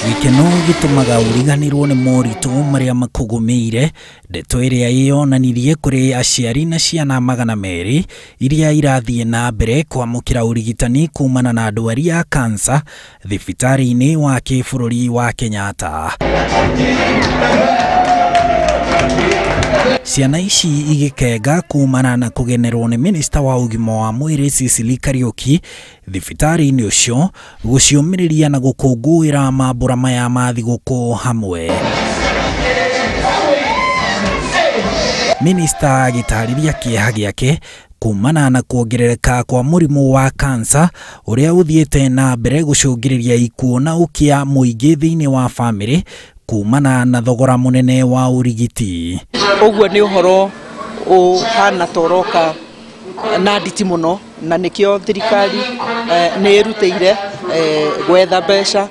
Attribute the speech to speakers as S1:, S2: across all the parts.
S1: Gĩkeno gĩtũmaga ũriganĩrwo nĩ moritũ marĩa makũgũmĩire. Ndeto ĩrĩa ĩyonanirie kũrĩ aciari na ciana 200 iria irathiĩ na mbere kwamũkĩra ũrigitani kumana na ndwari ya kansa thibitarĩ-inĩ wa kĩbũrũri wa Kenyatta. Ciana ici igĩkenga kumana na kũgenerwo nĩ minista wa ũgima wa mwĩrĩ Sicily Kariuki thibitarĩ-inĩ ũcio gũciũmĩrĩria na gũkũngũĩra mambũra maya ma thigũkũ hamwe. Minista agĩtarĩria kĩeha gĩake kumana na kuongerereka kwa mũrimũ wa kansa ũrĩa ũthiĩte na mbere gũcũngĩrĩria ikuũ na ũkĩa mũingĩ thĩinĩ wa bamĩrĩ kumana na thogora mũnene wa ũrigiti.
S2: Ũguo nĩ ũhoro ũhana ta ũroka na nditi mũno, na nĩkĩo thirikari nĩ ĩrutĩire gwetha mbeca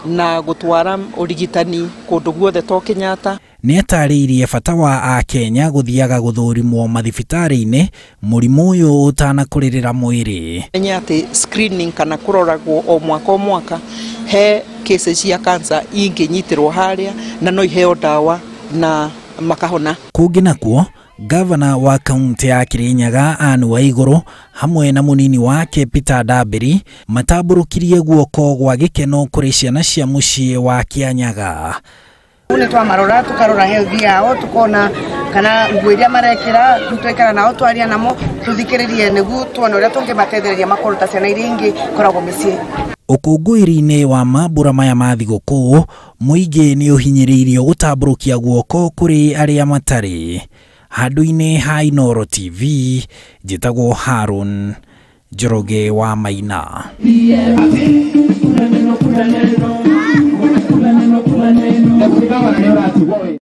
S2: na gũtwara ũrigitani kũndũ guothe to Kenyatta.
S1: Nĩatarĩirie bata wa akenya gũthiaga gũthũrimwo mathibitarĩ-inĩ mũrimũ ũyũ ũtanakũrĩrĩra mwĩrĩ.
S2: Menye atĩ screening kana kũroragwo o mwaka o mwaka he cases cia cancer ingĩnyitĩrwo harĩa na no iheo ndawa na makahona.
S1: Kũngĩ nakuo, gavana wa kaunti ya Kirinyaga Anne Waiguru hamwe na mũnini wake Peter Ndambiri matambũrũkirie guoko gwa gĩkeno kũrĩ ciana cia mũciĩ wa Kianyaga.
S3: Nĩ twamarora tũkarora health yao tukona kana nguo iria marekĩra twaikara nao twaria namo tũthikĩrĩrie nĩguo tuone ũrĩa tũngĩmateithĩrĩria makorwo ta ciana iria ingĩ ikoragwo mĩciĩ.
S1: Ũkũngũĩri-inĩ wa mambũra maya ma thigũkũ, mũingĩ nĩ ũhinyĩrĩirio gũtambũrũkia guoko kũrĩ arĩa matarĩ. Handũ-inĩ ha Inooro TV, njĩtagwo Harun Njoroge wa Maina.